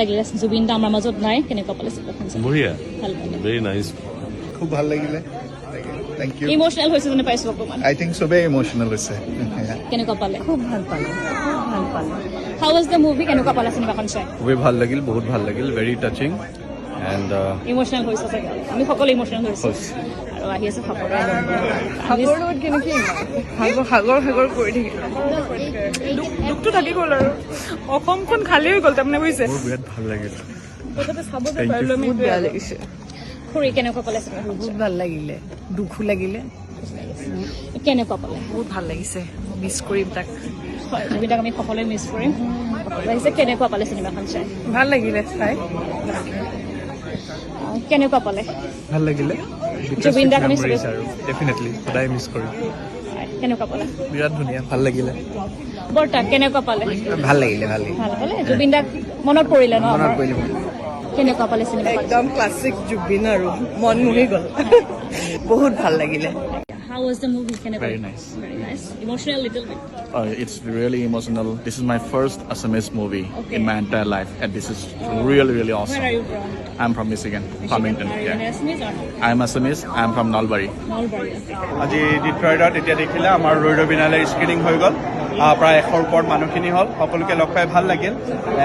লাগিলে? জুবিন দা আমাৰ মাজত নাই, কেনেকুৱা পালে চিনেমাখন চাই? বঢ়িয়া। ভাল পালে? Very nice. খুব ভাল লাগিলে, thank U. Emotional হৈছে যেন পাইছো অকণমান। আই থিংক চবেই ইম'চনেল হৈছে। কেনেকুৱা পালে? খুব ভাল পালোঁ, খুব ভাল পালোঁ। How was the movie? কেনেকুৱা পালে চিনেমাখন চাই? খুবেই ভাল লাগিল, বহুত ভাল লাগিল, ভেৰি টাচিং এণ্ড ইম'চনেল হৈছে চাগে, আমি সকলো ইম'চনেল হৈছো। আৰু আহি আছে সকলোৰে। সাগৰৰ লগত কেনেকে ইমান সাগৰ সাগৰ সাগৰ কৰি থাকিলো, দুখটো থাকি গ'ল আৰু অসমখন খালী হৈ গ'ল তাৰমানে, বুজিছে? মোৰ বিৰাট ভাল লাগিল। তথাপি চাব যে পাৰিলো আমি। বহুত বেয়া লাগিছে। খুৰী, কেনেকুৱা পালে চিনেমাখন? বহুত ভাল লাগিলে, দুখো লাগিলে। কেনেকুৱা পালে? বহুত ভাল লাগিছে, মিছ কৰিম তাক। হয়, জুবিন দাক আমি সকলোৱে মিছ কৰিম। আহিছে, কেনেকুৱা পালে চিনেমাখন চাই? ভাল লাগিলে চাই। কেনেকুৱা পালে? ভাল লাগিলে। জুবিন দাক আমি চবেই আৰু ডেফিনেটলি সদায় মিছ কৰিম। হয়, কেনেকুৱা পালে? বিৰাট ধুনীয়া, ভাল লাগিলে। বৰ্তা, কেনেকুৱা পালে? ভাল লাগিলে, ভাল লাগিলে। ভাল পালে। জুবিন দাক মনত পৰিলে ন মনত আমাৰ? পৰিলে। কেনেকুৱা পালে চিনেমা? একদম ক্লাছিক জুবিন আৰু মন মুহি গ'ল, বহুত ভাল লাগিলে। How was the movie? কেনেকুৱা? Very nice. Very nice. Emotional little bit. It's really emotional. This is my first Assamese movie in my entire life, and this is really, really awesome. Where are you from? I'm from Michigan, Farmington. Are you an Yeah. Assamese or not? I'm Assamese. I'm from Nalbari. Nalbari. আজি ডিট্ৰইডত এতিয়া দেখিলে আমাৰ ৰৈ ৰৈ বিনালে screening হৈ গ'ল। প্ৰায় 100ৰ ওপৰত মানুহখিনি হ'ল। সকলোকে লগ পাই ভাল লাগিল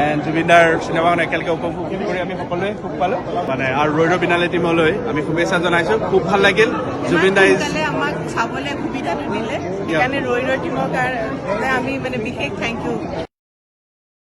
এণ্ড জুবিনদাৰ চিনেমাখন একেলগে উপভোগ কৰি আমি সকলোৱে সুখ পালোঁ মানে। আৰু ৰৈ ৰৈ বিনালে টীমলৈ আমি শুভেচ্ছা জনাইছোঁ। খুব ভাল লাগিল। জুবিন দা is সোনকালে আমাক চাবলৈ সুবিধাটো দিলে, সেইকাৰণে ৰৈ ৰৈ টীমৰ কাৰণে আমি মানে বিশেষ thank U.